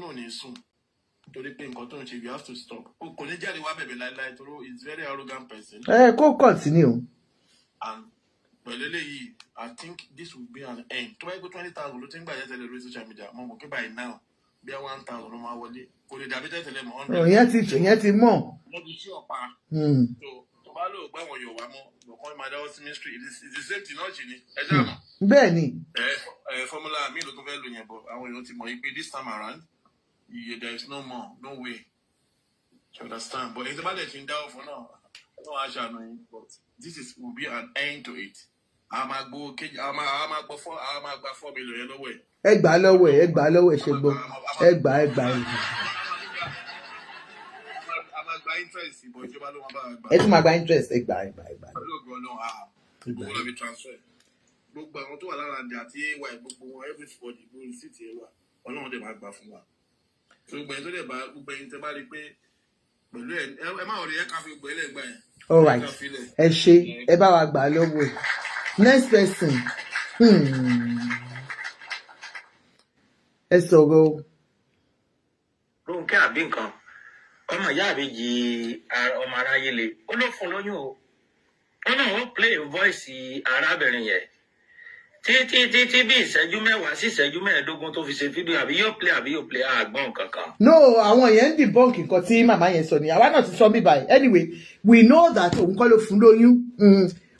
náà ò ní sùn torí pé nǹkan tó ń ṣe, you have to stop. O kò ní jáde wá bẹ̀bẹ̀ láéláé torí he is very arrogant person. Ẹ kó continue. And pẹ̀lú eléyìí, I think this will be an end. Tó bá yẹ pé 20,000 ló ti ń gbà tẹ́lẹ̀ lórí social media, mo mọ̀ pé by now bí 1,000 ló máa wọlé, kò lè dàbí tẹ́tẹ̀lẹ̀ mọ́ 100. Ìyẹn ti mọ̀. Wọ́n ti ṣí ọ̀pá. So tó bá lò gbọ́ àwọn Yorùbá mọ́ ọ̀kan máa dáwọ́ sí ministry. It's the same thing náà ṣì ni, ẹ ṣáà mọ̀. Bẹ́ẹ̀ ni. Ẹ formula mi ló tún fẹ́ lò yẹn bọ̀, àwọn èèyàn ti mọ̀ yìí pé this time around, there is no more, no way, you understand? But èyí tó bá dẹ̀ ṣe ń dáwọ́ fún náà, náà á ṣàánú yín, but this is will be an end to it. A máa gbó kejì, a máa gbọ́ four, a máa gba 4 million yẹn lọ́wọ́ ẹ̀. Ẹ gbà á lọ́wọ́ ẹ, ẹ gbà á lọ́wọ́ ẹ, ṣe gbọ́, ẹ gbà á, ẹ gbà á. A máa gba interest ìbọn, ìjọba ló máa bá wa gbà. Ẹ tún máa gba interest. Ẹ gbà á, ẹ gbà á, ẹ gbà á. Pẹ̀lú ògùn Ọlọ́run, owó lọ fi transfer gbogbo àwọn tó wà lára ǹdẹ àti ay, gbogbo wọn, everybody, gbogbo receipt yẹn wà. Ọlọ́run dẹ̀ máa gbà fún wa. So gbogbo ẹni tó dẹ̀ bá, gbogbo ẹni tẹ́ bá rí pé pẹ̀lú ẹ, ẹ má rí, ẹ ká fi gbọ́ ẹlẹ́gbà yẹn. All right. Ẹ ká filẹ̀. Ẹ ṣe, ẹ bá wa gbà á lọ́wọ́ ẹ. Next person. Ẹ sọ̀rọ̀ o. Rónkẹ́ àbí nǹkan, ọmọ ìyá àbèjì, ọmọ aráyé le, ó ló fún lóyún o. Ó náà ó play voice arábìnrin yẹn títí títí bí ìṣẹ́jú 10 sí ìṣẹ́jú 15 tó fi ṣe fídíò, àbí yóò play, àbí yóò play, àgbọ̀n kankan. No, àwọn yẹn ń debunk nǹkan tí màmá yẹn sọ ni. Àwa náà ti sọ mí báyìí. Anyway, we know that òun kọ́ ló fún lóyún.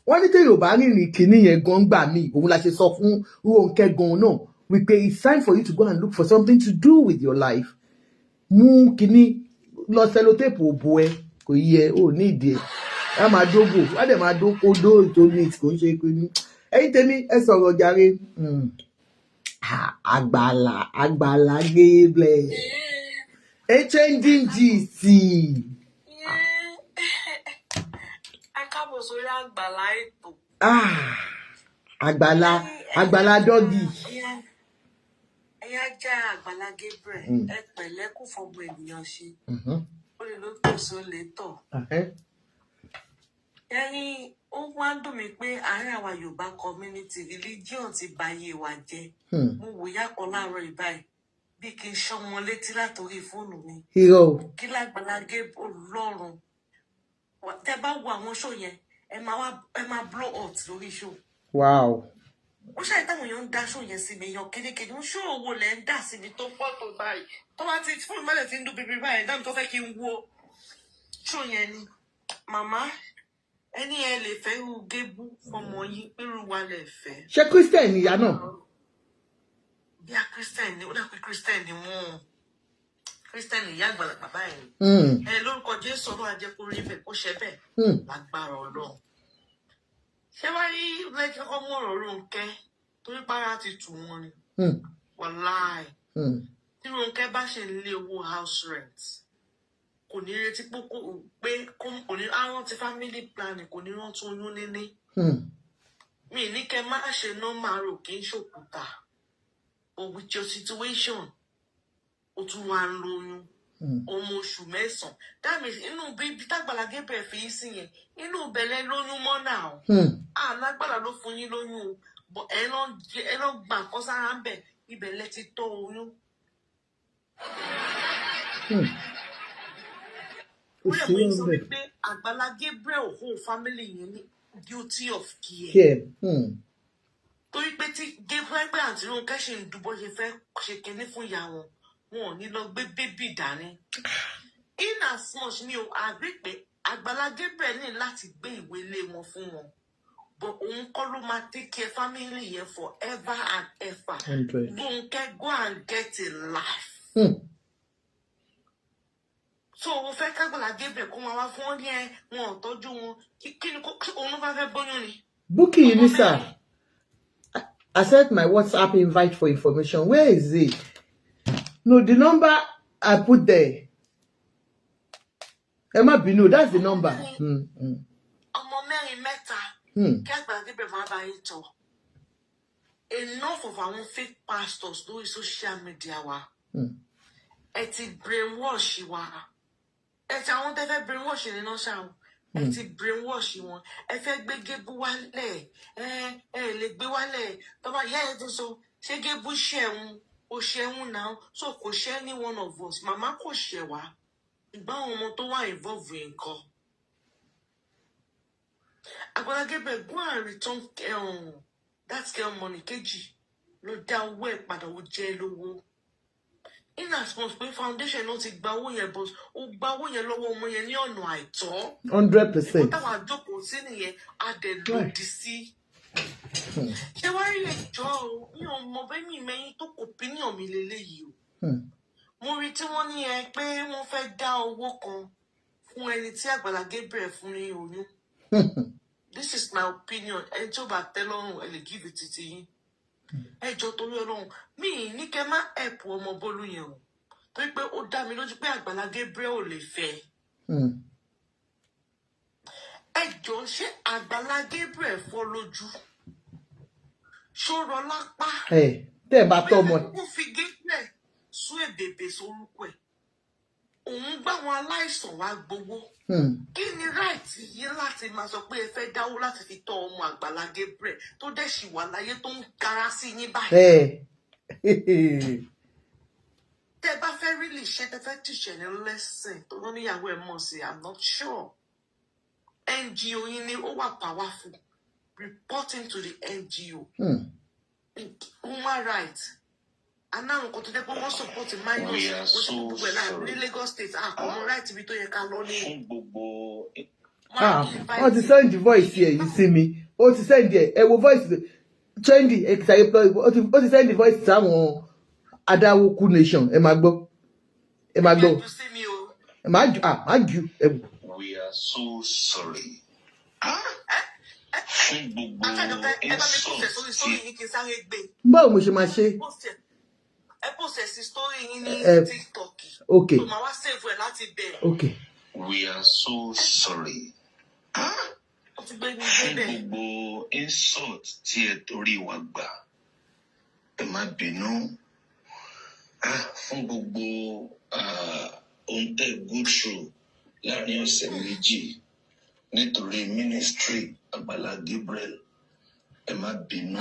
Wọ́n ní téèyàn ò bá rìnrìn kìíní yẹn gan gbà mí, òun la ṣe sọ fún Rónkẹ́ gan náà wípé it's time for you to go and look for something to do with your life. Mú kìíní lọ, sellotape òbò ẹ kò yẹ ò ní ìdí ẹ, á máa dógò, á dẹ̀ máa dókó dó ètò meat, kò ń ṣe pé ní. Ẹ̀yin tèmi, ẹ sọ̀rọ̀ jàre. Ah, Àgbàlá, Àgbàlá Gabriel, trending gist. Ẹ káàbọ̀ sórí àgbàlá ètò. Ah, Àgbàlá, Àgbàlá doggy. Ẹ̀yin ajá Àgbàlá Gabriel, ẹ pẹ̀lẹ́, kò fọmọ ènìyàn ṣe. Ó lè ló tòsí, ó lè tọ̀. Ẹ̀yin, ó wá ń dùn mí pé àárín àwa Yorùbá community, religion ti ba ayé wa jẹ́. Mo wò yá kan láàárọ̀ yìí báyìí, bí kí n ṣọ́ wọn létí látòrí fóònù mi. Irọ́ o. Kí l'Àgbàlá Gabriel Ọlọ́run. Tẹ bá wo àwọn show yẹn, ẹ máa wá, ẹ máa blow out lórí show. Ó ṣàyẹ̀ táwọn èèyàn ń dá show yẹn sí mi, èèyàn kéékèèké ń show owó lẹ̀ ń dà sí mi tó pọ̀ tó báyìí. Tó bá ti fún ìmọ̀lẹ̀ tí ń dún bíbí báyìí, dáhùn tó fẹ́ kí n wo show yẹn ni. Màmá ẹni ẹ lè fẹ́ irú gébú fọmọ yín, irú wa lè fẹ́. Ṣé Christian ìyá náà? Bí a Christian ni, ó dà pé Christian ni wọ́n. Christian ìyá àgbàlagbà báyìí. Ẹ lórúkọ Jésù, Ọlọ́run á jẹ́ kó rí bẹ́ẹ̀, kó ṣe bẹ́ẹ̀ lágbára Ọlọ́run. Ṣé wàá rí lẹ́kẹ́ kọ́ mú ọ̀rọ̀ Rónkẹ́ torí para ti tù wọ́n ni. Wàláì. Tí Rónkẹ́ bá ṣe ń lé owó house rent, kò ní retí pé kò ní á rántí family planning, kò ní rántí oyún níní. Mi ní kẹ́ má ṣe normal rò kí n ṣòkúta. But with your situation, o tún wá ń lóyún. Ọmọ oṣù 9. That means inú bíbí tágbàlá Gabriel fi yín sí yẹn, inú ìbẹ̀lẹ̀ lóyún mọ́ náà. Alágbára ló fún yín lóyún o. But ẹ lọ gbà nǹkan sára ń bẹ̀, ibẹ̀ lẹ ti tọ́ oyún. Kò Ó yẹ sí kó sọ ọbẹ̀. wípé Àgbàlá Gabriel whole family yẹn ní duty of care. Care. Torí pé tí Gabriel pé àǹtí Rónkẹ́ ṣe ń dúbọ́ ṣe fẹ́ ṣe kinní fún ìyá wọn, wọn ò ní lọ gbé baby dání. In as much mi ò agree pé Àgbàlá Gabriel ní láti gbé ìwé ilé wọn fún wọn, but òun kọ́ ló máa take care family yẹn forever and ever. 100. Rónkẹ́, go and get a life. So o fẹ́ kágbàlá Gabriel kó máa wá fún wọn ní ẹ wọn ò tọ́jú wọn, kí ni kó òun ló bá fẹ́ bóyún ni. Bukky Ọmọ Unisa, mẹ́rin. Accept my WhatsApp invite for information. Where is it? No, the number I put there. Ẹ má bínú, that's the number. Ọmọ mẹ́rin, mẹ́ta, kí Àgbàlá Gabriel máa bá yín tọ́. Enough of àwọn fake pastors lórí social media wa. Ẹ ti brainwash wa, ẹ ti àwọn tẹ́ fẹ́ brainwash ní náà ṣá o. Ẹ ti brainwash wọn, ẹ fẹ́ gbé gébú wálẹ̀, ẹ lè gbé wálẹ̀ tọ́ba ìyá ẹ tó sọ ṣé gébú ṣẹ̀hún. Kò ṣẹ̀hún náà, so kò ṣe any one of us. Màmá kò ṣẹ̀ wá, ìgbà àwọn ọmọ tó wà involve nǹkan. Agbala Gabriel, go and return that girl money. Kejì ló dá owó ẹ̀ padà, ó jẹ́ lówó. In as much pé foundation náà ti gba owó yẹn, but ó gba owó yẹn lọ́wọ́ ọmọ yẹn ní ọ̀nà àìtọ́. hundred Nǹkan percent táwa jókòó sí nìyẹn, a dẹ̀ lòdì sí. Ṣé wàá rí ẹjọ́ o, mi ò mọ bẹ́ẹ̀, mi mẹ́yìn tó kò opinion mi lélẹ́yìí o. Mo rí tí wọ́n ní ẹ pé wọ́n fẹ́ dá owó kan fún ẹni tí Àgbàlá Gabriel fún ní oyún. This is my opinion. Ẹni tí ó bá tẹ́ lọ́rùn, ẹ lè give it títí yín. Ẹ jọ, torí Ọlọ́run, mi ì ní kẹ́ má help ọmọ Bólú yẹn o, torí pé ó dá mi lójú pé Àgbàlá Gabriel ò lè fẹ́ ẹ. Ẹ jọ, ṣé Àgbàlá Gabriel fọ́ lójú? Ṣó rọ lápá? Ẹ tẹ́ ẹ bá tọ́ ọmọ ẹ. Ó fi Gabriel sún èbèbè sórúkọ ẹ̀, òun gbá àwọn aláìsàn wá gbowó. Kí ni right yín láti máa sọ pé ẹ fẹ́ dáwó láti fi tọ́ ọmọ Àgbàlá Gabriel tó dẹ̀ ṣì wà láyé, tó ń gara sí yín báyìí? Tẹ́ ẹ bá fẹ́ rí lè ṣe, tẹ́ fẹ́ tìṣẹ̀ ní lẹ́sìn tó ló níyàwó ẹ̀ mọ̀ sí, I'm not sure. NGO yín ni ó wà powerful. Reporting to the NGO, human rights anáwọn kan tó jẹ́ pé wọ́n support minors. We are Kò sí so gbogbo ẹ̀ láàrin ní sorry. Lagos State, àkọ́mọ right ibi tó yẹ ká lọ ní. Fún gbogbo Ah, wọ́n ti send voice ẹ̀ yìí sí mi. Ó ti send ẹ̀. Ẹ wo voice trendy ẹ kìí ṣàyè. Ó ti send voice sáwọn adáwókú nation. Ẹ máa gbọ́, ẹ máa gbọ́. Ẹ jù sí mi o. Ẹ máa jù, ah, máa jù ẹ wò. We are so sorry. Fún gbogbo Akẹ́kọ̀ọ́, ẹ bá mi post ẹ̀ insult sórí tí story yín kí n sáré gbé. Báwo mo ṣe máa ṣe? Post ẹ̀, ẹ post ẹ̀ sí story yín ní Ẹ TikTok. Ok. Tó máa wá save ẹ̀ láti bẹ̀. Ok. We are so sorry. Ó ti gbé mi Fún débẹ̀. gbogbo insult tí ẹ torí wa gbà. Ẹ má bínú. Fún gbogbo ohun tẹ́ go through láàrin ọ̀sẹ̀ 2 nítorí ministry Àgbàlá Gabriel. Ẹ má bínú.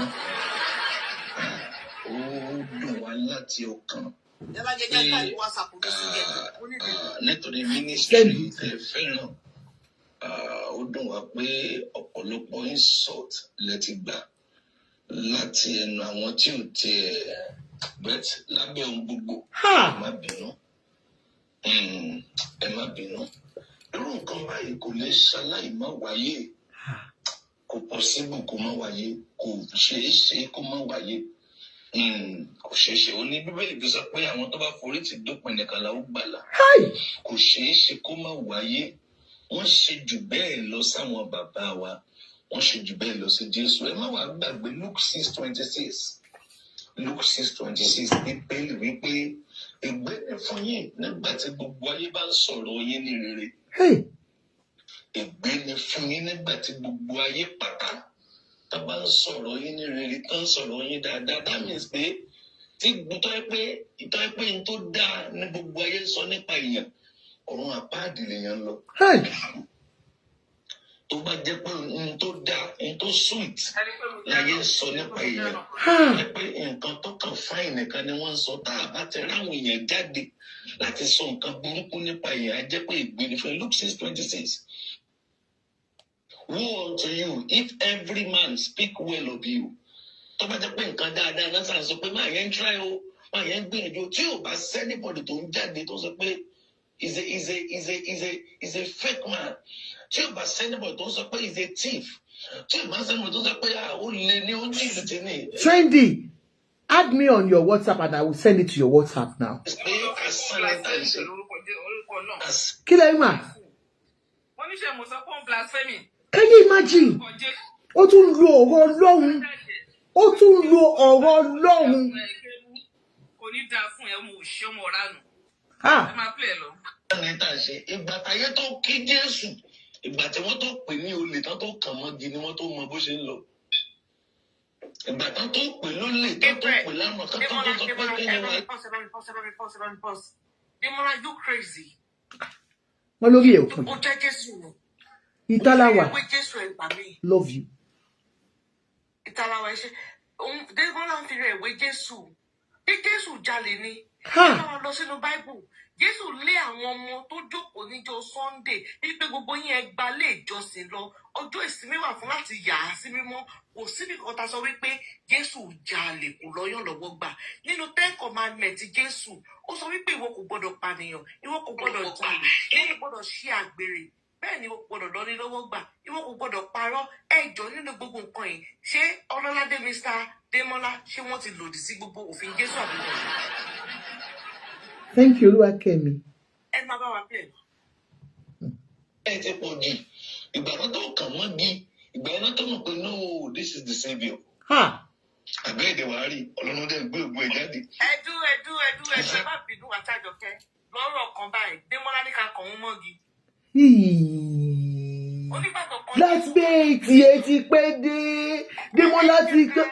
Ó dùn wá láti ọkàn Yálà pé jẹjẹ ká WhatsApp mi sí yẹn. Ó ní ìdí. nítorí Send ministry it. tẹ́ fẹ́ràn, ó dùn wá pé ọ̀pọ̀lọpọ̀ insult lẹ ti gbà láti ẹnu àwọn tí ò tiẹ̀ bet lábẹ́ ohun gbogbo. Ha. Ẹ má bínú. Ẹ má bínú. Irú nǹkan báyìí kò lè ṣaláì má wáyé. Kò possible kó má wáyé, kò ṣeé ṣe kó má wáyé. Kò ṣeé ṣe. Ó ní Bíbélì fi sọ pé àwọn tó bá forí tì dópin nìkan la ó gbàlà. Hi. Kò ṣeé ṣe kó má wáyé. Wọ́n ṣe jù bẹ́ẹ̀ lọ sáwọn bàbá wa, wọ́n ṣe jù bẹ́ẹ̀ lọ sí Jésù. Ẹ má wàá gbàgbé Luke 6:26, Luke 6:26. Bíbélì wípé ègbé ni fún yín nígbà tí gbogbo ayé bá ń sọ̀rọ̀ yín ní rere. Hey. Ègbé ni fún yín nígbà tí gbogbo ayé pátá tá bá ń sọ̀rọ̀ yín ní rere, tó ń sọ̀rọ̀ yín dáadáa. That means pé tí tọ́ ẹ pé n tó dáa ní gbogbo ayé ń sọ nípa èèyàn, ọ̀run àpáàdì lèèyàn ń lọ. Hey. Tó bá jẹ́ pé n tó dáa, n tó sweet láyé ń sọ nípa èèyàn, Ha. jẹ́ pé nǹkan tó kàn fine nìkan ni wọ́n ń sọ, tá a bá ti ráwọn èèyàn jáde láti sọ nǹkan burúkú nípa èèyàn, á jẹ́ pé ègbé ni fún. Luke 6:26. Woe unto you if every man speak well of you. Tó bá jẹ́ pé nǹkan dáadáa náà sàn sọ pé máa yẹn ń try o, máa yẹn ń gbìyànjú, tí ò bá sí anybody tó ń jáde tó sọ pé is a fake man, tí ò bá sí anybody tó ń sọ pé is a thief, tí ò bá sí anybody tó ń sọ pé ah, ó lè ní, ó jìbìtì ní. Trendy, add me on your WhatsApp and I will send it to your WhatsApp now. Pé asán ní tá à ń ṣe. Kí lẹ́yìn mà? Wọ́n ní ṣe mo sọ pé ó ń blasphemy. Can you imagine? Orúkọ Jésù. Ó tún lo ọ̀rọ̀ Ọlọ́run. Ó tún lo ọ̀rọ̀ Ọlọ́run. Kò ní dáa fún ẹ, mo ò ṣe ọmọ ọ̀rá nù. Ha. Ẹ máa play ẹ lọ. Ní tá à ń ṣe. Ìgbà táyé tó kí Jésù, ìgbà tí wọ́n tó pè ní olè tán, tó kàn mọ́gi ni wọ́n tó mọ bó ṣe ń lọ. Ìgbà tán tó pè lólè tán, tó pè lánàá tán, tó tó sọ pé kí ni wàá. Pause. Demola, you crazy. Wọ́n lórí ẹ̀ òpin. Ó jẹ́ Jésù nù. Ìtàláwà. Ìwé Jésù ẹ̀ gbà mí. Love you. Ìtàláwà ẹ ṣe. Demola ń fi rẹ̀ ìwé Jésù. Ṣé Jésù jalè ni? Ha. Ẹ bá wa lọ sínú Bible. Jésù lé àwọn ọmọ tó jókòó níjọ́ Sunday wípé gbogbo yín, ẹ gba lé ìjọsìn lọ, ọjọ́ ìsinmi wà fún láti yà á sí mímọ́. Kò síbi kan tá a sọ wípé Jésù jalè, kò lọ́yàn lọ́wọ́ gbà. Nínú Ten Commandment, Jésù ó sọ wípé ìwọ kò gbọdọ̀ pànìyàn, ìwọ kò gbọdọ̀ jalè, ìwọ kò gbọdọ̀ ṣe àgbèrè, bẹ́ẹ̀ ni ìwọ kò gbọdọ̀ lọ́ní lọ́wọ́ gbà, ìwọ kò gbọdọ̀ parọ́. Ẹjọ́, nínú gbogbo nǹkan yìí, ṣé Ọlọ́ládé Mr Démọ́lá, ṣé wọ́n ti lòdì sí gbogbo òfin Jésù àbí wọn? Thank you, Olúwakẹ́mi. Ẹ máa bá wa pè. Ẹ ti pọ̀ jù. Ìgbà náà tó kàn mọ́ gi, ìgbà náà tó mọ̀ pé no, this is the saviour. Ha. Àbẹ́ èdè wàá rí ọlọ́run dẹ̀ gbé ògùn ẹ̀ jáde. Ẹdú, ẹdú, ẹdú, ẹdú, ẹ má bínú. Àtàjọkẹ́ lọ́rọ̀ kan báyìí, Démọ́lá ní ká kàn ń mọ́gi. Onígbà tó kan Let's make tiẹ̀ ti pé dé. Démọ́lá ti pé.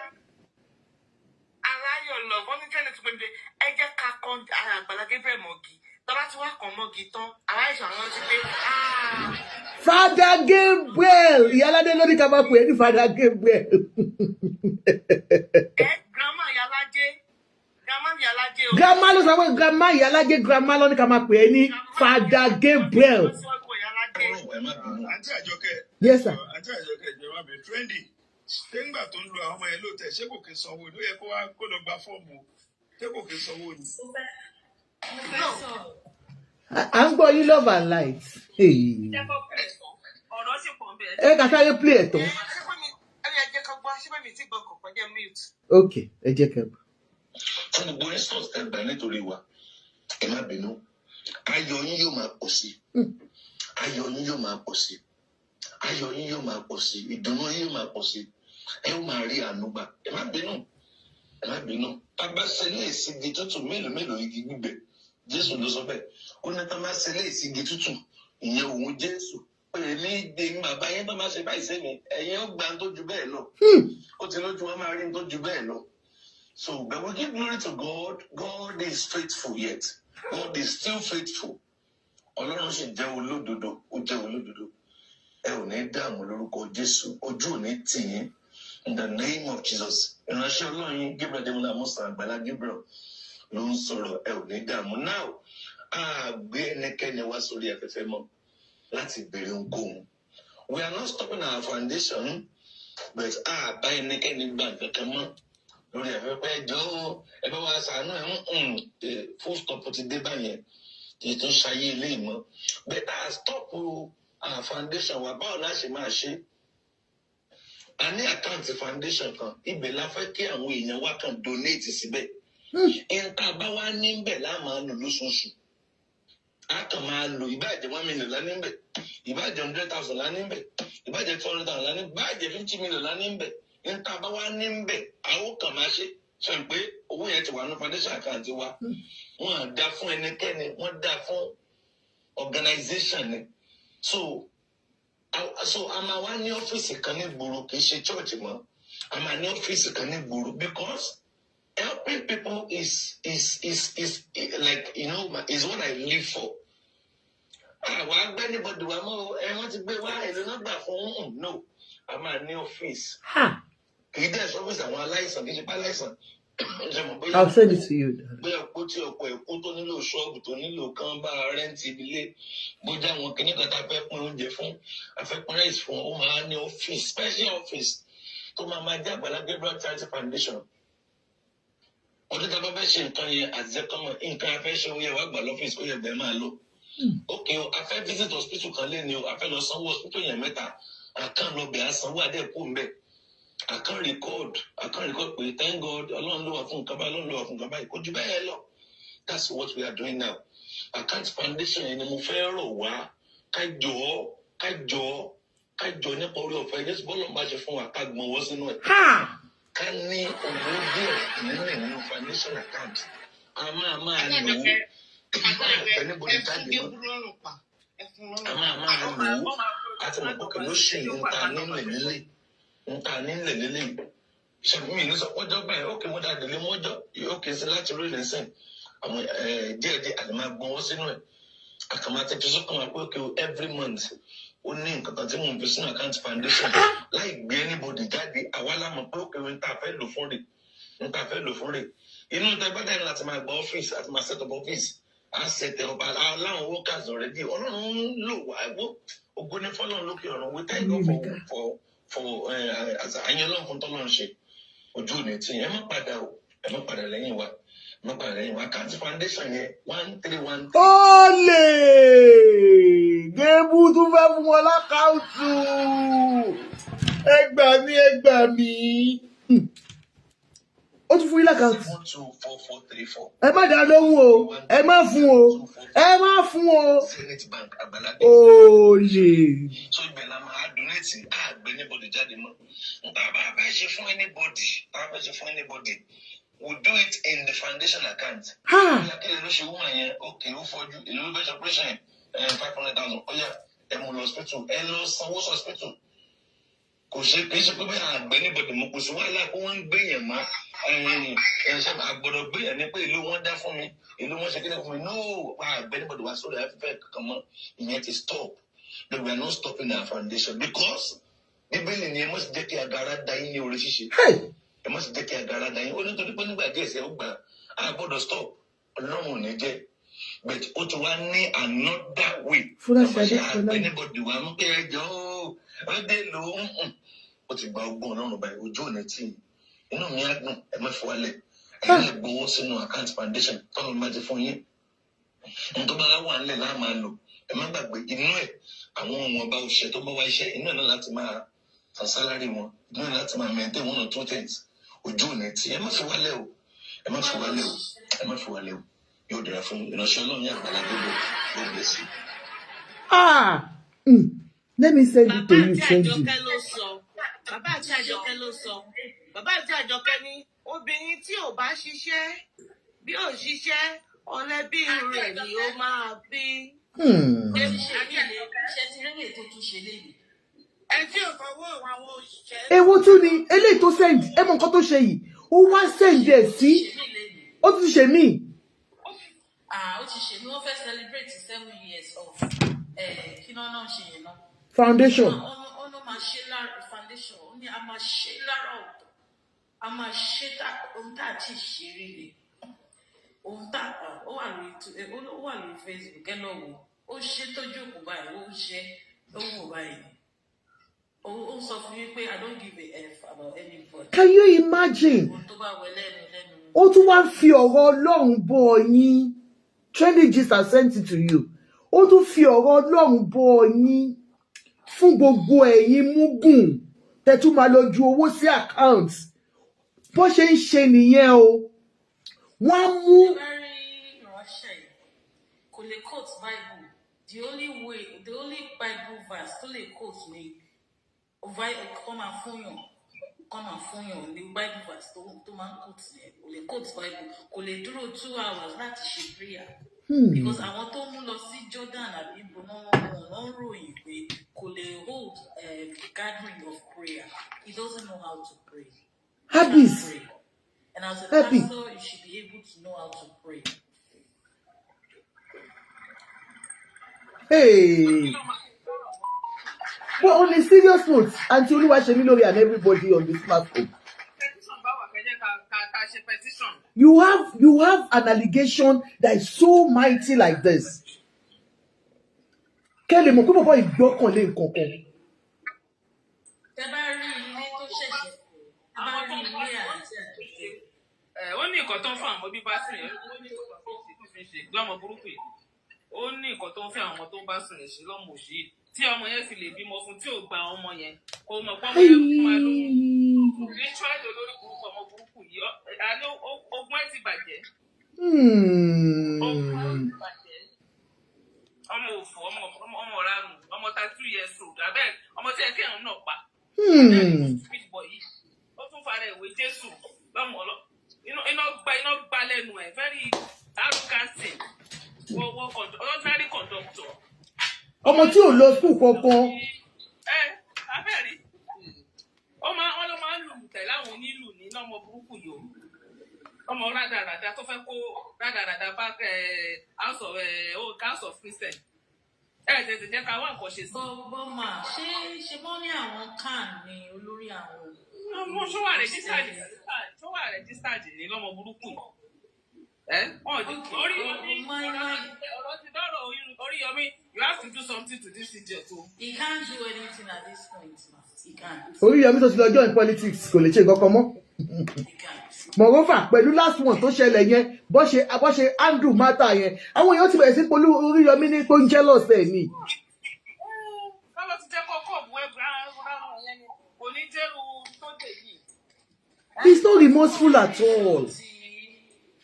Aláyọ̀ lọ, wọ́n ní jẹ́ni tó pé dé. Ẹ jẹ́ ká kan ara Àgbàlá Gabriel mọ́gi. Tọ́lá tí wàá kàn mọ́gi tán, aláìsàn rántí pé "Ah, Father Gabriel, Ìyáládé ló ní ká máa pè é ní Father Gabriel. Ẹ grandma Ìyálájé, grandma Ìyálájé o." Grandma ló sọ pé grandma Ìyálájé, grandma ló ní ká máa pè é ní Father Gabriel. Ọlọ́run, ẹ má bínú. Àǹtí Àjọkẹ́. Yes, sir. Àǹtí Àjọkẹ́, ìjọba mi trendy, ṣé ńgbà tó ń lo àwọn ọmọ yẹn lóòótọ́, ṣé kò kí ń sanwó ni? Ó yẹ kó wá kó lọ gba fọ́ọ̀mù o. Ṣé kò kí ń sanwó ni? Mo fẹ́ sọ̀rọ̀. À ń gbọ́ yín, love and light. Hey. Ọ̀rọ̀ sì pọ̀ ń bẹ̀. Ẹ ká sáré play ẹ̀ tán. Ṣé pé mi ẹni ẹ jẹ́ ká gbọ́, ṣé pé mi ti gbọ́ kọ̀ọ̀kan jẹ́ mute. Ok, ẹ jẹ́ kẹ́ gbọ́. Fún gbogbo instance tẹ́ gbà nítorí wa, ẹ má bínú. Ayọ̀ yín yóò máa pọ̀ sí, ayọ̀ yín yóò máa pọ̀ sí, ayọ̀ yín yóò máa pọ̀ sí, ìdùnnú yín yóò máa pọ̀ sí, ẹ ó máa rí àánú gbà. Ẹ má bínú, ẹ má bínú. Bàbá ṣe lè sí igi tútù, mélòó mélòó igi gbígbẹ? Jésù ló sọ bẹ́ẹ̀. Ó ní tá bá ṣe lè sí igi tútù, ìyẹn òun Jésù pé èmi gbé bàbá yẹn, bá máa ṣe báyìí sẹ́mi, ẹ̀yin ó gbà tó ju bẹ́ẹ̀ lọ. Ó ti lójú wọn máa rí tó ju bẹ́ẹ̀ lọ. So, but we give glory to God. God is faithful yet. God is still faithful. Ọlọ́run sì jẹ́ olódodo, ó jẹ́ olódodo. Ẹ ò ní dààmú lórúkọ Jésù, ojú ò ní tì yín. In the name of Jesus. Ìránṣẹ́ Ọlọ́run yín, Gabriel Adémọ́lá Musa, Àgbàlá Gabriel ló ń sọ̀rọ̀. Ẹ ò ní dààmú. Now, a gbé ẹnikẹ́ni wá sórí afẹ́fẹ́ mọ́ láti béèrè ohunkóhun. We are not stopping our foundation, but a bá ẹnikẹ́ni gbà nǹkan kan mọ́ lórí afẹ́fẹ́. Ẹjọ́, ẹ bá wa ṣàánú ẹ̀ ń full stop ti dé báyẹn, kì í tún ṣayé ilé ìmọ̀. But a stop our foundation wa. Báwo la ṣe máa ṣe? A ní account foundation kan, ibẹ̀ la fẹ́ kí àwọn èèyàn wa kàn donate síbẹ̀. Nǹkan bá wá níbẹ̀ la máa lò lóṣooṣù. A kàn máa lò, ìbáàjẹ́ 1 million lá níbẹ̀, ìbáàjẹ́ 100,000 lá níbẹ̀, ìbáàjẹ́ 200,000 lá níbẹ̀, ìbáàjẹ́ 50 million lá níbẹ̀. Nǹkan bá wá níbẹ̀, àwọn kàn máa ṣe sọ pé owó yẹn ti wà ní foundation account wa. Wọn à dá fún ẹnikẹ́ni, wọ́n dá fún organization ni. So a máa wá ní ọ́fíìsì kan ní gbòòrò, kì í ṣe church mọ́. A máa ní ọ́fíìsì kan ní gbòòrò because helping people is like is what I live for. Àwa gbẹ́ anybody wa mọ́ o, ẹ wọ́n ti gbé wá, èlò náà gbà fún un. No, a máa ní ọ́fíìsì. Ha. Kì í dẹ̀ sọ́fíìsì àwọn aláìsàn, kì í ṣe pé aláìsàn ṣe mọ̀ bóyá I'll send it to you. bóyá kó tí ọkọ ẹ̀ kú, tó nílò ṣọ́ọ̀bù, tó nílò kán bá rent ilé, bójá àwọn kìnnì kan tá a fẹ́ pín oúnjẹ fún, a fẹ́ pín rice fún, ó máa ní ọ́fíìsì, special office tó máa máa jẹ́ Àgbàlá Gabriel Charity Foundation. Ọdún tá a bá fẹ́ ṣe nǹkan yẹn, àti nǹkan a fẹ́ ṣe, ó yẹ wá gbà lọ́fíìsì, ó yẹ bẹ́ẹ̀ máa lọ. Ok o, a fẹ́ visit hospital kan lé ní o, a fẹ́ lọ sanwó hospital yẹn mẹ́ta, àkàn lọ bẹ̀, á sanwó adé kú mbẹ́, àkàn record pé thank God, Ọlọ́run ló wà fún nǹkan báyìí, Ọlọ́run ló wà fún nǹkan báyìí. Kò jù bẹ́ẹ̀ lọ. That's what we are doing now. Account foundation yẹn ni mo fẹ́ rọ̀ wá, ká jọ̀ọ́, ká jọ̀ọ́, ká jọ̀ọ́, nípa orí ọ̀fẹ́ Jésù, bọ́ọ̀lù bá ṣe fún wa, ká gbọ́n wọ́ sínú ẹ̀, Ha. ká ní owó díẹ̀ nínú foundation account, a máa máa lò ó. Anybody jáde mọ́, a máa máa lò ó. A ti mọ̀ pé kò ló ṣe nta nílẹ̀ lílé, nta nílẹ̀ lílé. Ṣàbí ní sọ pọ́jọ́ báyìí, ó kì í mú dáadé lé mọ́jọ́, ó kì í sí láti rí lẹ́sìn àwọn díẹ̀ díẹ̀, àti máa gbọ́n wọ́n sínú ẹ̀. Àkàmọ́ àti fi sọ́kàn wá pé okay, every month, ó ní nǹkan kan tí mò ń fi sínú account foundation láì gbé anybody jáde. Àwa la mọ̀ pé okay, n ta fẹ́ lò fún rè, n ta fẹ́ lò fún rè. Inú tẹgbẹ́dẹ́ ní láti máa gba ọ́fíìsì, àti máa set up ọ́fíìsì, á set up aláwọn workers already. Ọlọ́run ń lò wá, ẹ̀wọ́ ògo ní fọlọ́run lókè ọ̀run. We thank God for àyàn Ọlọ́run fún tọ́lọ́run ṣe. Ojú ò ní tì yín. Ẹ má padà o, ẹ má padà lẹ́yìn wa, ẹ má padà lẹ́yìn wa. Account foundation yẹn, 1313. Olè Gébú tún fẹ́ fún wọn l'account. Ẹ gbà mí, ẹ gbà mí. Ó tún fún yín l'account. 724434. Ẹ má dá lóhùn o, ẹ má fún o, ẹ má fún o. Zenith Bank, Àgbàlá. Olè. So ibẹ̀ la máa donate. Àgbẹ̀ anybody jáde mọ́. Nta bá fẹ́ ṣe fún anybody, tá a fẹ́ ṣe fún anybody, we do it in the foundation account. Ha. Bóyá kí lè ló ṣe woman yẹn? Ok, ó fọ́jú. Èló ló fẹ́ ṣe operation yẹn? 500,000. Ó yá, ẹ mú lọ hospital, ẹ lọ sanwó sí hospital. Kò ṣe, kì í ṣe pé bẹ́ẹ̀ àgbẹ̀ anybody mọ́. Kò sí wàhálà kó wọ́n ń gbé yẹn mọ́. Ẹ ṣe àgbọ̀dọ̀ gbé yẹn ní pé ìlú wọn dá fún mi, ìlú wọn ṣe kíni fún mi. No, àgbẹ̀ anybody wá sórí afẹ́fẹ́ kankan mọ́. Ìyẹn ti stop, but we are not stopping our foundation because Bíbélì ni ẹ mọ̀ sí jẹ́ kí agara da yín ní orí ṣíṣe. Hey. Ẹ mọ̀ sí jẹ́ kí agara da yín. Ó nítorí pé nígbà díẹ̀ sẹ́ ó gbà á gbọ́dọ̀ stop. Ọlọ́run ò ní jẹ́, but ó ti wá ní another way. Fọláṣadé Ọmọ ṣe Fọlá. àgbẹ̀ anybody wà mú pé ẹjọ́ ó dé lò ó ń ó ti gba ọgbọ́n Ọlọ́run báyìí. Ojú ò ní tì í. Inú mi á dùn. Ẹ má fi wálẹ̀. Ẹ̀yin lè gbowó sínú account foundation tọ́lọ́ bá ti fún yín. Ohun tó bá wà nílẹ̀ láà máa lò. Ẹ má gbàgbé, inú ẹ̀, àwọn ohun ọba òṣìṣẹ́ tó bá wá iṣẹ́, inú ẹ̀ náà láti máa san salary wọn, inú ẹ̀ láti máa maintain one or two things. Ojú ò ní tì. Ẹ má fi wálẹ̀ o, ẹ má fi wálẹ̀ o, ẹ má fi wálẹ̀ o. Yóò dára fún ìránṣẹ́ Ọlọ́run ní Àgbàlá gbogbo. God bless you. Ah. Let me send it to Bàbá you. àti Send you. Àjọkẹ́ ló sọ. Bàbá àti Àjọkẹ́ ló sọ. Bàbá àti Àjọkẹ́ ní obìnrin tí ò bá ṣiṣẹ́, bí ò ṣiṣẹ́, ọ̀lẹ bí rẹ̀ ni ó máa bí. Ó ti ṣe mí lé ṣe ti rí èyí tó tún ṣe léyìí. Ẹ tí ò fọwọ́ àwọn òṣìṣẹ́. Èwo tún ni eléyìí tó send? Ẹ mọ nǹkan tó ṣe yìí, ó wá send ẹ sí. Ṣe mí léyìí. Ó tún ṣe míì. Ah, ó ti ṣe mí. Wọ́n fẹ́ celebrate 7 years of kí náà náà ṣe yẹn náà. Foundation. Wọ́n ló máa ṣe lára foundation. Ó ní a máa ṣe lára ọ̀tọ̀, a máa ṣe ohun tá a ti ṣe rí ni ohun tá ó wà lórí ó wà lórí Facebook. Ẹ lọ wò ó. Ṣe tó jókòó báyìí, ó ṣe ó wò báyìí, ó sọ fún mi pé I don't give a f about anybody. Can you imagine? Ohun tó bá wẹ lẹ́nu lẹ́nu. Ó tún wá ń fi ọ̀rọ̀ Ọlọ́run bọ́ yín. Trending Gist has sent it to you. Ó tún fi ọ̀rọ̀ Ọlọ́run bọ́ yín fún gbogbo ẹ̀yin múgùn tẹ̀tún máa lọ ju owó sí account. Bó ṣe ń ṣe nìyẹn o, wọ́n á mú. Ẹ bá rí ìránṣẹ́ yìí, kò lè quote Bible. The only way, the only Bible verse tó lè quote ni kọ́ máa fúnyàn, kọ́ máa fúnyàn ní Bible verse tó máa ń quote yẹn. Kò lè quote Bible, kò lè dúró 2 hours láti ṣe prayer. Because àwọn tó mú lọ sí Jordan àbí ibo náà, wọ́n ń ròyìn pé kò lè hold a gathering of prayer. He doesn't know how to pray. He can't Habis. pray. And as a Happy. pastor, you should be able to know how to pray. Hey. But on a serious note, Aunty Oluwasemilore and everybody on this platform, Petition bá wà, kẹjẹ ká ṣe petition. you have an allegation that is so mighty like this. Kẹ́ lè mọ̀ pé bàbá ìgbọ́kànlé nǹkan kan. Tẹ bá rí ilé tó ṣẹ̀ṣẹ̀, tẹ bá Àwọn tó rí ń bá ilé sùn àti Àjọkẹ́. Ẹ ó ní nǹkan tó ń fún àwọn bíbá sùn yẹn, ó ní nǹkan tó ń fi ṣe lọ́mọ burúkú yìí. Ó ní nǹkan tó ń fẹ́ àwọn ọmọ tó ń bá sùn yẹn ṣe lọ́mọ òṣì yìí, tí ọmọ yẹn fi lè bímọ fún, tí ò gba ọmọ yẹn, kò mọ̀ pé ọmọ yẹn máa lóyún spiritually. Olórí burúkú, ọmọ burúkú yìí, àní ogun ẹ̀ ti bàjẹ́. Ogun ẹ̀ ti bàjẹ́. Ọmọ òfò, ọmọ ọ̀rarùn, ọmọ 32 years old, abẹ́ ọmọ tí ẹ kẹ́hìn náà pa. Stupid boy yìí, ó tún fara ìwé Jésù lọ́mọ ọlọ́ iná gba lẹ́nu ẹ̀. Very arrogant thing. Wọ́n ordinary conductor. Ọmọ tí ò lọ school kankan. Ẹ abẹ́rẹ́, ó máa wọ́n ló máa ń lù tẹ̀lé àwọn onílù ní lọ́mọ burúkú yìí o. Ọmọ rádaràda tó fẹ́ kó rádaràda bá house of Christian. Ẹ tètè jẹ́ ká wá nǹkan ṣe sí. Bọ́mà ṣé ṣe mọ́ ní àwọn CAN ní olórí àwọn Ọmọ ṣó wà registered? Tó wà registered ní lọ́mọ burúkú yìí. Ẹ wọn ò Okay, Oríyọmí, oh, my my ọ̀rọ̀ ti dọ́rọ̀ Oríyọmí. You have to do something to this idiot o. He can't do anything at this point, ma. He can't. Oríyọmí tó ti lọ join politics kò lè ṣe nǹkan kan mọ́. He can't. Moreover, pẹ̀lú last one tó ṣẹlẹ̀ yẹn, bó ṣe handle matter yẹn, àwọn èèyàn ti bẹ̀rẹ̀ sí polú Oríyọmí ní pé ó ń jealous ẹ̀ ni. Kọ́lọ́ ti jẹ́ kọ́kọ́ bu ẹgbẹ́ rárá yẹn ni kò ní jẹ́rù tó dé yìí. He's not remorseful at all.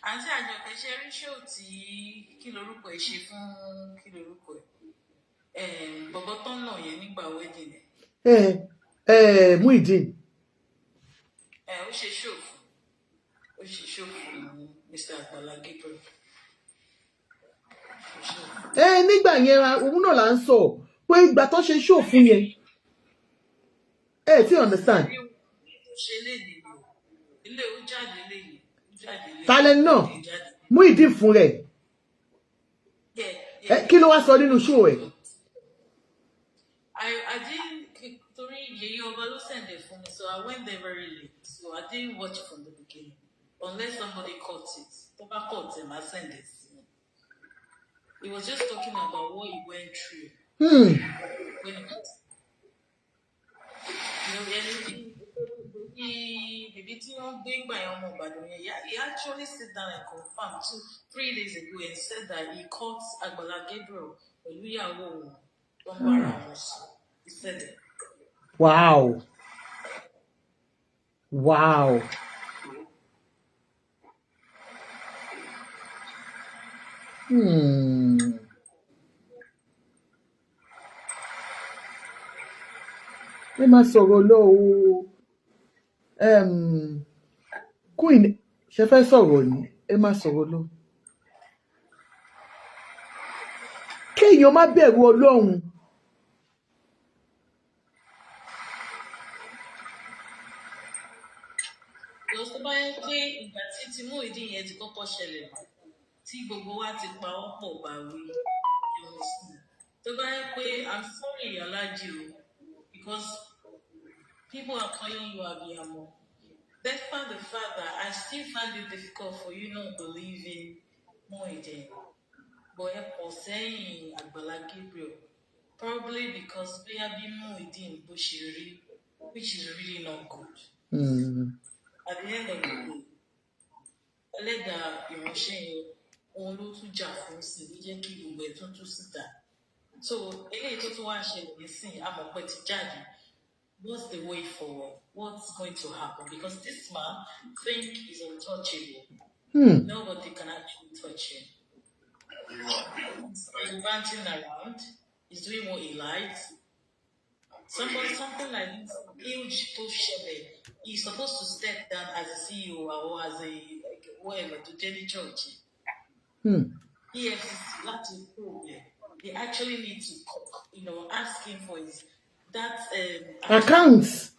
Àǹtí Àjọkẹ́, ṣe rí show tí, kí lorúkọ ẹ̀, ṣe fún, kí lorúkọ ẹ̀, bọ̀bọ̀ tó ń nà yẹn nígbà wedding ẹ̀? Ẹ ẹ Muideen. Ẹ ó ṣe show fún Mr. Agbala Gabriel. Ó ṣe show fún. Ẹ nígbà yẹn, òun náà là ń sọ pé ìgbà tó ṣe show fún yẹn, ẹ ti understand. Ó ṣe léyìí o, ilé ó jáde léyìí, ó jáde léyìí. Talent náà. Ó jáde. Muideen fún rẹ̀. Yeah. Ẹ kí ló wá sọ nínú show ẹ̀? I didn't, torí Yeye Ọba ló send it for me, so I went there very late. So I didn't watch it from the beginning. Unless somebody caught it. Tó bá caught him, I send it to me. He was just talking about what he went through when he was, ẹni tí bèbí tí wọ́n gbé gbà yẹn, ọmọ Ìbàdàn yẹn, he actually sit down and confirm 2, 3 days ago and said that he caught Agbala Gabriel pẹ̀lú ìyàwó òun tó ń bára wọn sùn. He said it. Wow. Ẹ máa sọ̀rọ̀ lọ o. Queen, ṣe fẹ́ sọ̀rọ̀ ni? Ẹ máa sọ̀rọ̀ lọ. Kéèyàn má bẹ̀rù Ọlọ́run. Because tó bá yẹ pé ìgbà tí ti Muyideen yẹn ti kọ́kọ́ ṣẹlẹ̀, tí gbogbo wa ti pa ọ́ pọ̀ bá wí, you understand? Tó bá yẹ pé, I'm sorry, Alhaji o, because people are calling you abiyamọ. Despite the fact that I still find it difficult for you not believing Muyideen, but ẹ pọ̀ sẹ́yìn Àgbàlá Gabriel, probably because bóyá bí Muyideen bó ṣe rí, which is really not good. At the end of the day, ẹlẹ́dàá ìránṣẹ́ yẹn, òun ló tún jà fún sí, ló jẹ́ kí gbogbo ẹ̀ tún tú síta. So eléyìí tó tún wá ṣẹlẹ̀ nísìnyí, amọ̀pẹ́ ti jáde. What's the way forward? What's going to happen? Because this man think he's untouchable. Nobody can actually touch him. He's ranting around. He's doing what he likes. Somebody, something like this huge tó ṣẹlẹ̀, he's supposed to step down as a CEO or as a, like, whatever to daily church. EFCC láti kú rẹ̀. They actually need to ask him for his that Accounts.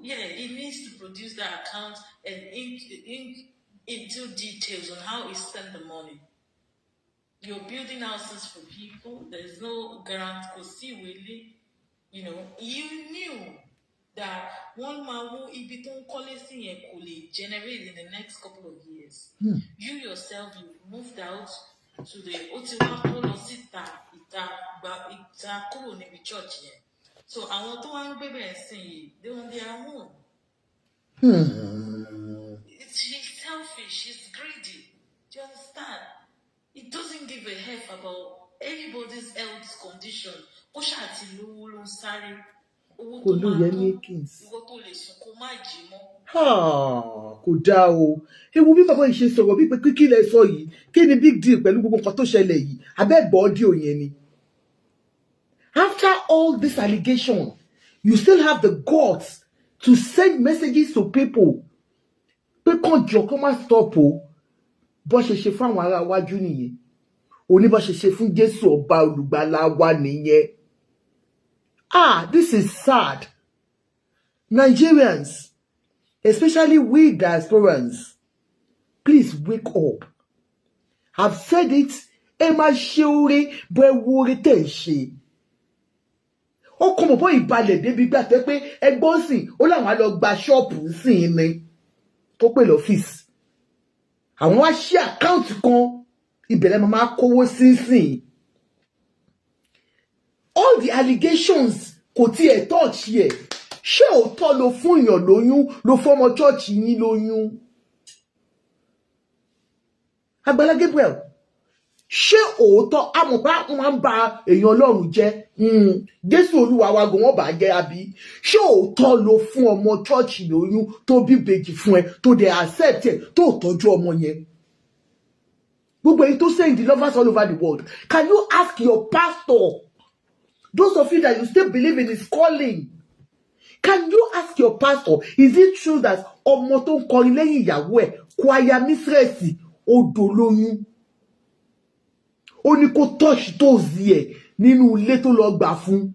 Yeah, he needs to produce that account and into details on how he spent the money. You're building houses for people. There's no guarantee. Kò sí ìwé ilé. You knew that wọ́n máa wó ibi tó ń kọ́lé sí yẹn, kò lè generate in the next couple of years. You yourself, you moved out to the, ó ti wá kó lọ síta, ìta gba ìta kúrò níbi church yẹn. So àwọn tó wá ń gbé bẹ́ẹ̀ sìn yìí, they on their own. She's selfish, she's greedy. Do you understand? He doesn't give a F about anybody's health condition. Ó ṣáà ti lówó ló ń sáré. Owó tó máa Olúyẹmí tó Kings. ìwọ tó lè sùn kó má jí mọ́. Ah, kò dáa o. Ewu bí bàbá yìí ṣe sọ̀rọ̀, bí pé kí lẹ sọ yìí, kí ni big deal pẹ̀lú gbogbo nǹkan tó ṣẹlẹ̀ yìí? Abẹ́gbọ́ audio yẹn ni. After all this allegation, you still have the guts to send messages to people pé kàn jọ kó má stop o. Bó ṣe ṣe fún àwọn ará wájú nìyẹn, òní bó ṣe ṣe fún Jésù ọba olùgbàlà wa nìyẹn. Ah, this is sad. Nigerians, especially we diasporans, please wake up. I've said it. Ẹ máa ṣe oore bó, ẹ wo oore tẹ̀ ń ṣe. Ó kọ́ mọ̀ bọ́ ìbalẹ̀ débi gbà tẹ́ pé ẹgbọ́n sìn ó láwọn á lọ gba ṣọ́ọ̀bù sìn ni. tó pè lọ́fíìsì. Àwọn wá ṣí account kan, ìbẹ̀rẹ̀ máa kówó sínsìn. All the allegations kò tiẹ̀ touch ẹ̀. Ṣé òótọ́ ló fún èèyàn lóyún, ló fọmọ church yín lóyún? Agbala Gabriel, ṣé òótọ́? Amọ̀pá wọn máa ń ba èèyàn Ọlọ́run jẹ́. Jésù Olúwa wa gan, wọ́n bà á jẹ́ àbí? Ṣé òótọ́ ló fún ọmọ church lóyún, tó bí ìbejì fún ẹ, tó dẹ̀ accept ẹ, tó tọ́jú ọmọ yẹn? Gbogbo èyí tó send the lovers all over the world, can you ask your pastor, those of you that you still believe in his calling, can you ask your pastor, is it true that ọmọ tó ń kọrin lẹ́yìn ìyàwó ẹ̀, choir mistress, ó dolóyún, ó ní kó touch toes ẹ̀ nínú ilé tó lọ gbà fún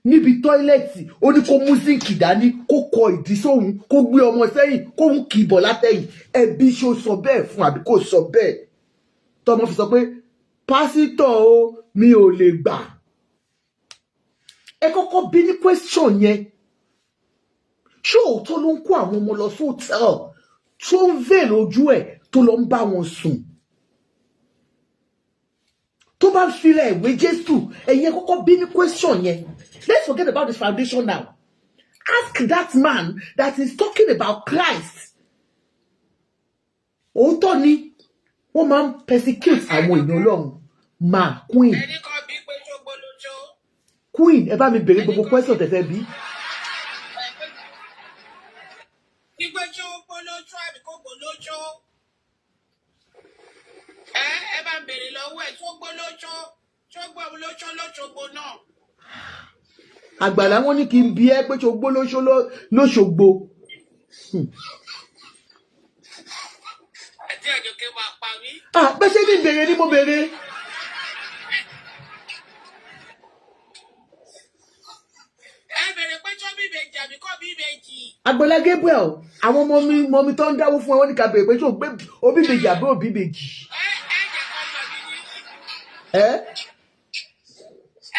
níbi toilet, ó ní kó mú zinc dání, kó kọ ìdí sóhun, kó gbé ọmọ sẹ́yìn, kó ń kì í bọ̀ látẹ̀yìn? Ẹbí, ṣó sọ bẹ́ẹ̀ fún àbí kò sọ bẹ́ẹ̀, tọmọ fi sọ pé, "Pásítọ̀ o, mi ò lè gbà"? Ẹ kọ́kọ́ bí ní question yẹn. Ṣé òótọ́ ló ń kó àwọn ọmọ lọ sóòtẹ́ẹ̀lì, tó ń veil ojú ẹ̀, tó lọ ń bá wọn sùn, tó bá ń filẹ̀ ìwé Jésù? Ẹ̀yin ẹ kọ́kọ́ bí ní question yẹn. Let's forget about this foundation now. Ask that man that is talking about Christ. Òótọ́ ni wọ́n máa ń persecute àwọn èèyàn Ọlọ́run máa. Queen. Ẹni kan bí pé ṣógbó lójó. Queen, ẹ bá mi béèrè gbogbo question tẹ́ fẹ́ bí. Ìgbé ṣógbó lójó àbí kò gbó lójó? Ẹ bá ń béèrè lọ́wọ́ ẹ̀, ṣógbó lójó, ṣógbó lójó lóṣogbo náà. Àgbàlá, wọn ní kí n bí ẹ pé ṣogbó lóṣó lóṣogbo. Àti àjọkẹ́ máa pa mí. Ah, bẹ́ẹ̀ ṣe ní béèrè ni mo béèrè. Ẹ béèrè pé ṣó bí ìbejì àbí kò bí ìbejì. Àgbàlá Gabriel, àwọn ọmọ mi mọ mi tó ń dáwó fún ẹ, wọn ní ká béèrè pé ṣó gbé òbí ìbejì àbí òbí ìbejì. Ẹ jẹ́ kó yọ mí ní. Ẹ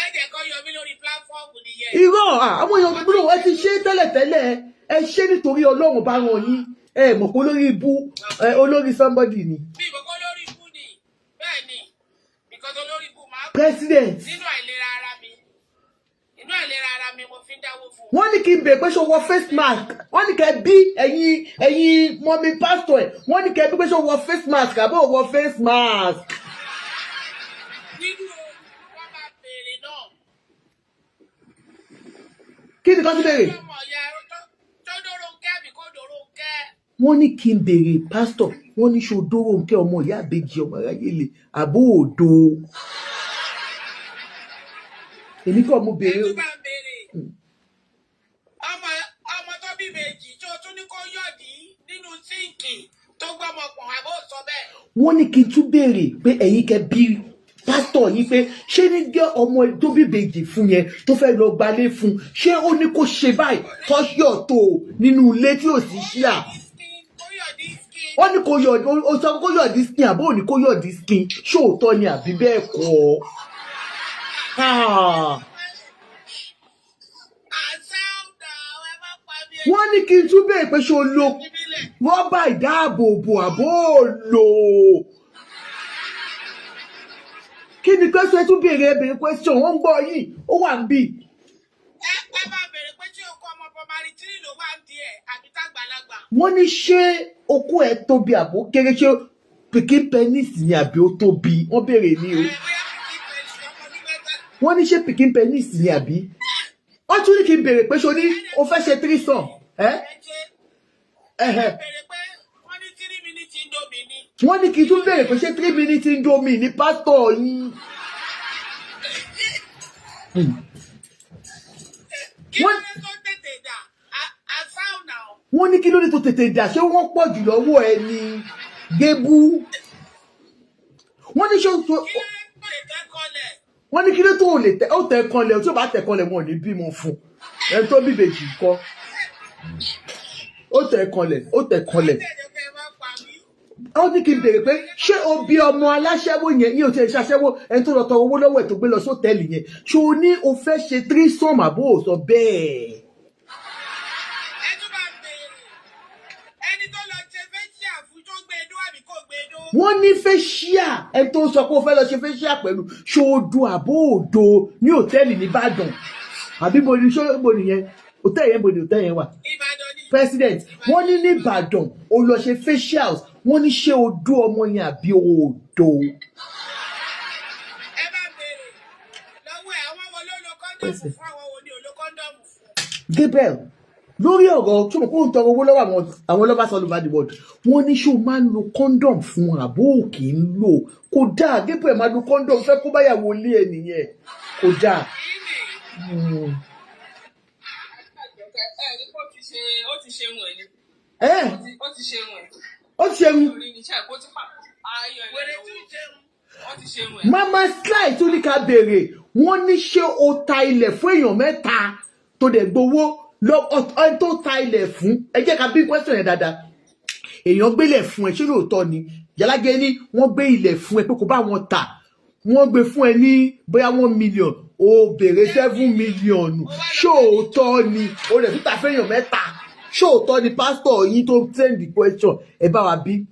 Ẹ jẹ́ kó yọ mí lórí píláfọ́ọ̀mù nìyẹn. Irọ́, àwọn èèyàn gbọ́dọ̀ ẹ ti ṣe tẹ́lẹ̀tẹ́lẹ̀. Ẹ ṣe nítorí Ọlọ́run bá ràn yín. Ẹ mọ̀ pé olórí ibú ẹ, olórí somebody ni. Bí ìbò lórí ibú ni, bẹ́ẹ̀ ni, because olórí ibú máa President. Nínú àìlera ara mi, inú àìlera ara mi mo fi ń dáwó fún un. Wọ́n ní kí n bèèrè pé ṣó wọ face mask. Wọ́n ní kẹ́ bí ẹ̀yin mummy pastor ẹ̀, wọ́n ní kẹ́ bí pé ṣó wọ face mask àbí ò wọ face mask. Nínú ooru, wọ́n máa béèrè náà. Kí ni kọ́ sí béèrè? Ọmọ ìyá tó dóró ń kẹ́ àbí kò dóró ń kẹ́. Wọ́n ní kí n béèrè pastor, wọ́n ní ṣó dóró ń kẹ́ ọmọ ìyá àbèjì ọmọ aráyé lè àbó òdo? Èmi kọ́ mo béèrè Ẹ o. tún bá ń béèrè. Ọmọ tó bí ìbejì tó tún ní kó yọ̀dí nínú zinc tó gbọ́mọ pọ̀n, àbó sọ bẹ́ẹ̀. Wọ́n ní kí n tún béèrè pé ẹ̀yin kẹ́ bí pásítọ̀ yín pé ṣé ní jẹ́ ọmọ tó bí ìbejì fún yẹn, tó fẹ́ lọ gbalé fún, ṣé ó ní kó ṣe báyìí, tọ́ṣíọ̀ tó nínú ilé tí ò sí ṣíà? Kó yọ̀dí skin. Wọ́n ní kó yọ, ó sọ kó yọ̀ dí skin àbó ò ní kó yọ̀ dí skin? Ṣóòótọ́ ni àbí bẹ́ẹ̀ kọ́? Ah. Àṣà ọ̀dà ẹ má pa mí. Wọ́n ní kí n tún béèrè pé ṣé o lo Ìbílẹ̀. rọ́bà ìdáàbòbò àbó ò lò? Kí ni question? Ẹ tún béèrè, ẹ béèrè question, wọ́n ń gbọ́ yìí, ó wà ń bì. Ẹ bá béèrè pé ṣé o kọ́ ọmọ primary three ló wà ń di ẹ̀ àbí tàgbàlagbà. Wọ́n ní ṣé okó ẹ̀ tóbi àbó kéré, ṣé pikin penis ni àbí ó tóbi? Wọ́n béèrè ní o. Ẹ bóyá pikin penis ọmọ ọdún 3. Wọ́n ní ṣé pikin penis ni àbí? Wọ́n tún ní kí n béèrè pé ṣo ní o fẹ́ ṣe threesome ẹ́? Ẹ jẹ́ Ẹ̀hẹ̀. béèrè pé wọ́n ní 3 minutes indomie ni. Wọ́n ní kí n tún béèrè pé ṣé 3 minutes indomie ní pásítọ̀ yín? Kí ló dé tó tètè dà? Àṣà ọ̀nà. Wọ́n ní kí ló dé tó tètè dà, ṣé wọ́n pọ̀ jù lọ́wọ́ ẹ ní gébú? Wọ́n ní ṣé Kí ló dé tó lè tẹ́ kọlẹ̀? Wọ́n ní kí ló tó lè tẹ, ó tẹ kanlẹ̀, tí ó bá tẹ kanlẹ̀, wọn ò ní bímọ fún ẹni tó bíbejì kọ́. Ó tẹ kanlẹ̀, ó tẹ kanlẹ̀. Tẹ̀lé pé ẹ má pa mí. Ó ní kí n béèrè pé ṣé o bí ọmọ aláṣẹ́wó yẹn ní o ti ṣe aṣẹ́wó, ẹni tó lọ tọrọ owó lọ́wọ́ ẹ̀ tó gbé lọ sótẹ́ẹ̀lì yẹn, ṣé o ní o fẹ́ ṣe threesome àbó ò sọ bẹ́ẹ̀? Ẹ tún bá ń béèrè. Ẹ Wọ́n ní facial, ẹni tó ń sọ pé ó fẹ́ lọ ṣe facial pẹ̀lú ṣòdo àbó òdo ní hòtẹ́ẹ̀lì nìbàdàn, àbí bo ni? Ṣó bo nìyẹn? Hòtẹ́ẹ̀lì yẹn, bo ni hòtẹ́ẹ̀lì yẹn wà? Ìbàdàn ni. President, wọ́n ní nìbàdàn ó lọ ṣe facials, wọ́n ní ṣé o dó ọmọ yẹn àbí òdo? Ẹ bá béèrè lọ́wọ́ ẹ̀, àwọn wo ló lo condom President. fún, àwọn wo ni ò lo condom fún? Gabriel, lórí ọ̀rọ̀ tí mo kó ń tọrọ owó lọ́wọ́ àwọn lovers all over the world, wọ́n ní ṣé o máa ń lo condom fún àbó òkè ń lò? Kò dáa, Gabriel máa lo condom, fẹ́ kó báyàwó ilé ẹ nìyẹn, kò dáa. Kí ni? Ẹ ní kó ti ṣe, ó ti ṣe irun ẹ ni. Ẹ Ó ti ṣe irun ẹ. Ó ti ṣe irun. Orí ni iṣẹ́ kó ti pa ayọ̀ ẹ̀ Wèrè lọ́wọ́. tún jẹun. Ó ti ṣe irun ẹ. Mama Sly tún ní ká béèrè, wọ́n ní ṣé o ta ilẹ̀ fún èèyàn mẹ́ta tó dẹ̀ gbowó lọ? Ẹni tó ta ilẹ̀ fún ẹ, jẹ́ ká bí question yẹn dáadáa. Èèyàn gbélẹ̀ fún ẹ, ṣé lóòótọ́ ni? Yàlágé ní wọ́n gbé ilẹ̀ fún ẹ pé kó bá wọn tà, wọ́n gbé fún ẹ ní bóyá 1 million, o béèrè 7 million, ṣóòótọ́ ni? O rẹ̀ tún ta fẹ́yàn mẹ́ta, ṣóòótọ́ ni? Pásítọ̀ yín tó send the question, ẹ bá wa bí.